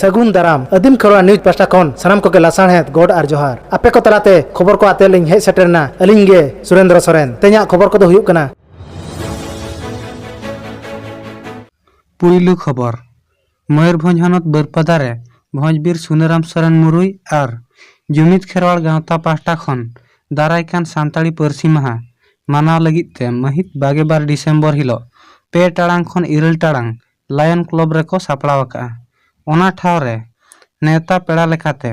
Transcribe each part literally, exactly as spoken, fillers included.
ᱥᱟᱹᱜᱩᱱ ᱫᱟᱨᱟᱢ᱾ ᱟᱹᱫᱤᱢ ᱠᱷᱮᱨᱣᱟᱲ ᱱᱤᱭᱩᱡᱽ ᱯᱟᱦᱴᱟ ᱠᱷᱚᱱ ᱥᱟᱱᱟᱢ ᱠᱚᱜᱮ ᱞᱟᱥᱟᱲᱦᱮᱫ ᱜᱚᱰ ᱟᱨ ᱡᱚᱦᱟᱨ᱾ ᱟᱯᱮ ᱠᱚ ᱛᱟᱞᱟᱛᱮ ᱠᱷᱚᱵᱚᱨ ᱠᱚ ᱟᱛᱮ ᱞᱤᱧ ᱦᱮᱡ ᱥᱮᱴᱮᱨ ᱮᱱᱟ ᱟᱹᱞᱤᱧ ᱜᱮ ᱥᱩᱨᱮᱱᱫᱨᱚ ᱥᱚᱨᱮᱱ᱾ ᱛᱮᱦᱮᱧᱟᱜ ᱠᱷᱚᱵᱚᱨ ᱠᱚᱫᱚ ᱦᱩᱭᱩᱜ ᱠᱟᱱᱟ᱾ ᱯᱩᱭᱞᱩ ᱠᱷᱚᱵᱚᱨ, ᱢᱚᱭᱩᱨᱵᱷᱚᱸᱡᱽ ᱦᱚᱱᱚᱛ ᱵᱟᱹᱨᱯᱟᱫᱟ ᱨᱮ ᱵᱷᱚᱸᱡᱽᱵᱤᱨ ᱥᱩᱱᱟᱹᱨᱟᱢ ᱥᱚᱨᱮᱱ ᱢᱩᱨᱩᱭ ᱟᱨ ᱡᱩᱢᱤᱫ ᱠᱷᱮᱨᱣᱟᱲ ᱜᱟᱶᱛᱟ ᱯᱟᱦᱴᱟ ᱠᱷᱚᱱ ᱫᱟᱨᱟᱭ ᱠᱟᱱ ᱥᱟᱱᱛᱟᱲᱤ ᱯᱟᱹᱨᱥᱤ ᱢᱟᱦᱟ ᱢᱟᱱᱟᱣ ᱞᱟᱹᱜᱤᱫ ᱛᱮ ᱢᱟᱹᱦᱤᱛ ᱵᱟᱜᱮ ᱵᱟᱨ ᱰᱤᱥᱮᱢᱵᱚᱨ ᱦᱤᱞᱚᱜ ᱯᱮ ᱴᱟᱲᱟᱝ ᱠᱷᱚᱱ ᱤᱨᱟᱹᱞ ᱴᱟᱲᱟᱝ ᱞᱟᱭᱚᱱ ᱠᱞᱚᱵᱽ ᱨᱮᱠᱚ ᱥᱟᱯᱲᱟᱣ ᱟᱠᱟᱫᱼᱟ᱾ ᱚᱱᱟ ᱴᱷᱟᱶ ᱨᱮ ᱱᱮᱣᱛᱟ ᱯᱮᱲᱟ ᱞᱮᱠᱟᱛᱮ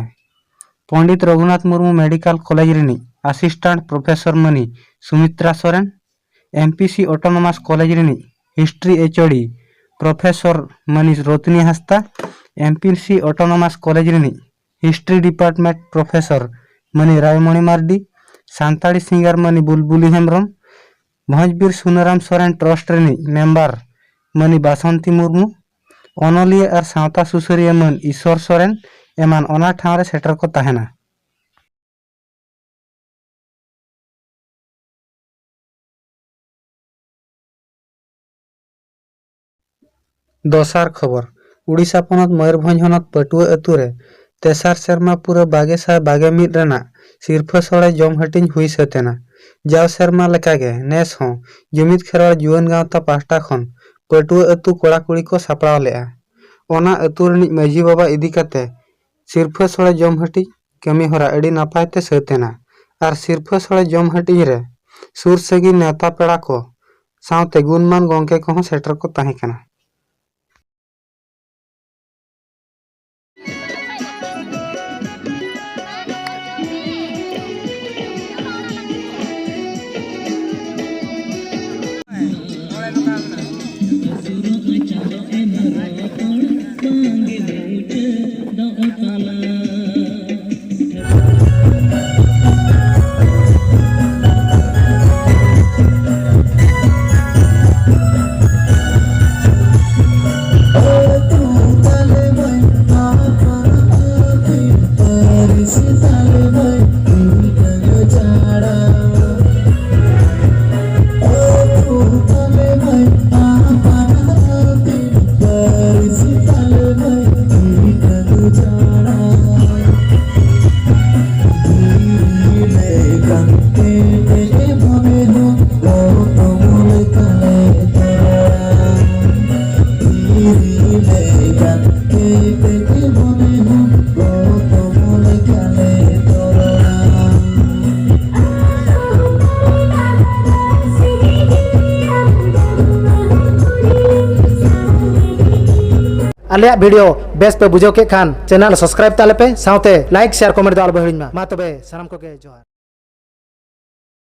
ᱯᱚᱸᱰᱤᱛ ᱨᱚᱜᱷᱩᱱᱟᱛᱷ ᱢᱩᱨᱢᱩ ᱢᱮᱰᱤᱠᱟᱞ ᱠᱚᱞᱮᱡᱽ ᱨᱤᱱᱤᱡ ᱟᱥᱤᱥᱴᱮᱱᱴ ᱯᱨᱚᱯᱷᱮᱥᱚᱨ ᱢᱟᱹᱱᱤᱡ Sumitra Soren, M P C autonomous college ᱨᱤᱱᱤᱡ history H O D professor ᱢᱟᱹᱱᱤᱡ Ratni Hansda, M P C autonomous college ᱨᱤᱱᱤᱡ ᱦᱤᱥᱴᱨᱤ ᱰᱤᱯᱟᱨᱴᱢᱮᱱᱴ ᱯᱨᱚᱯᱷᱮᱥᱚᱨ ᱢᱟᱹᱱᱤᱡ ᱨᱟᱭᱢᱚᱬᱤ ᱢᱟᱨᱰᱤ, ᱥᱟᱱᱛᱟᱲᱤ ᱥᱤᱝᱜᱟᱨ ᱢᱟᱹᱱᱤᱡ ᱵᱩᱞᱵᱩᱞᱤ ᱦᱮᱢᱵᱨᱚᱢ, ᱵᱷᱚᱸᱡᱽᱵᱤᱨ ᱥᱩᱱᱟᱹᱨᱟᱢ ᱥᱚᱨᱮᱱ ᱴᱨᱟᱥᱴ ᱨᱤᱱᱤᱡ ᱢᱮᱢᱵᱟᱨ ᱢᱟᱹᱱᱤᱡ ᱵᱟᱥᱚᱱᱛᱤ ᱢᱩᱨᱢᱩ, ᱚᱱᱚᱞᱤᱭᱟᱹ ᱟᱨ ᱥᱟᱶᱛᱟ ᱥᱩᱥᱟᱹᱨᱤᱭᱟᱹ ᱢᱟᱹᱱ ᱤᱥᱚᱨ ᱥᱚᱨᱮᱱ ᱮᱢᱟᱱ ᱚᱱᱟ ᱴᱷᱟᱶ ᱨᱮ ᱥᱮᱴᱮᱨ ᱠᱚ ᱛᱟᱦᱮᱱᱟ᱾ ᱫᱚᱥᱟᱨ ᱠᱷᱚᱵᱚᱨ, ᱩᱲᱤᱥᱥᱟ ᱯᱚᱱᱚᱛ ᱢᱚᱭᱩᱨᱵᱷᱚᱸᱡᱽ ᱦᱚᱱᱚᱛ ᱯᱟᱹᱴᱩᱣᱟᱹ ᱟᱹᱛᱩ ᱨᱮ ᱛᱮᱥᱟᱨ ᱥᱮᱨᱢᱟ ᱯᱩᱨᱟᱹ ᱵᱟᱜᱮ ᱥᱟᱭ ᱵᱟᱜᱮ ᱢᱤᱫ ᱨᱮᱱᱟᱜ ᱥᱤᱨᱯᱷᱟᱹ ᱥᱚᱲᱮ ᱡᱚᱢ ᱦᱟᱹᱴᱤᱧ ᱦᱩᱭ ᱥᱟᱹᱛ ᱮᱱᱟ᱾ ᱡᱟᱣ ᱥᱮᱨᱢᱟ ᱞᱮᱠᱟᱜᱮ ᱱᱮᱥ ᱦᱚᱸ ᱡᱩᱢᱤᱫ ᱠᱷᱮᱨᱣᱟᱲ ᱡᱩᱣᱟᱹᱱ ᱜᱟᱶᱛᱟ ᱯᱟᱦᱴᱟ ᱠᱷᱚᱱ ᱯᱟᱹᱴᱩᱣᱟᱹ ᱟᱹᱛᱩ ᱠᱚᱲᱟ ᱠᱩᱲᱤ ᱠᱚ ᱥᱟᱯᱲᱟᱣ ᱞᱮᱫᱼᱟ᱾ ᱚᱱᱟ ᱟᱹᱛᱩ ᱨᱤᱱᱤᱡ ᱢᱟᱹᱡᱷᱤ ᱵᱟᱵᱟ ᱤᱫᱤ ᱠᱟᱛᱮ ᱥᱤᱨᱯᱷᱟᱹ ᱥᱚᱲᱮ ᱡᱚᱢ ᱦᱟᱹᱴᱤᱧ ᱠᱟᱹᱢᱤ ᱦᱚᱨᱟ ᱟᱹᱰᱤ ᱱᱟᱯᱟᱭ ᱛᱮ ᱥᱟᱹᱛ ᱮᱱᱟ ᱟᱨ ᱥᱤᱨᱯᱷᱟᱹ ᱥᱚᱲᱮ ᱡᱚᱢ ᱦᱟᱹᱴᱤᱧ ᱨᱮ ᱥᱩᱨ ᱥᱟᱺᱜᱤᱧ ᱱᱮᱣᱛᱟ ᱯᱮᱲᱟ ᱠᱚ ᱥᱟᱶᱛᱮ ᱜᱩᱱᱢᱟᱱ ᱜᱚᱢᱠᱮ ᱠᱚᱦᱚᱸ ᱥᱮᱴᱮᱨ ᱠᱚ ᱛᱟᱦᱮᱸ ᱠᱟᱱᱟ᱾ ᱟᱞᱮᱭᱟᱜ video ᱵᱮᱥ ᱯᱮ ᱵᱩᱡᱷᱟᱹᱣ ᱠᱮᱫ ᱠᱷᱟᱱ channel subscribe ᱛᱟᱞᱮ ᱯᱮ, ᱥᱟᱶᱛᱮ like, share, comment ᱫᱚ ᱟᱞᱚ ᱯᱮ ᱦᱤᱲᱤᱧ ᱢᱟ᱾ ᱢᱟ ᱛᱚᱵᱮ ᱥᱟᱱᱟᱢ ᱠᱚᱜᱮ ᱡᱚᱦᱟᱨ᱾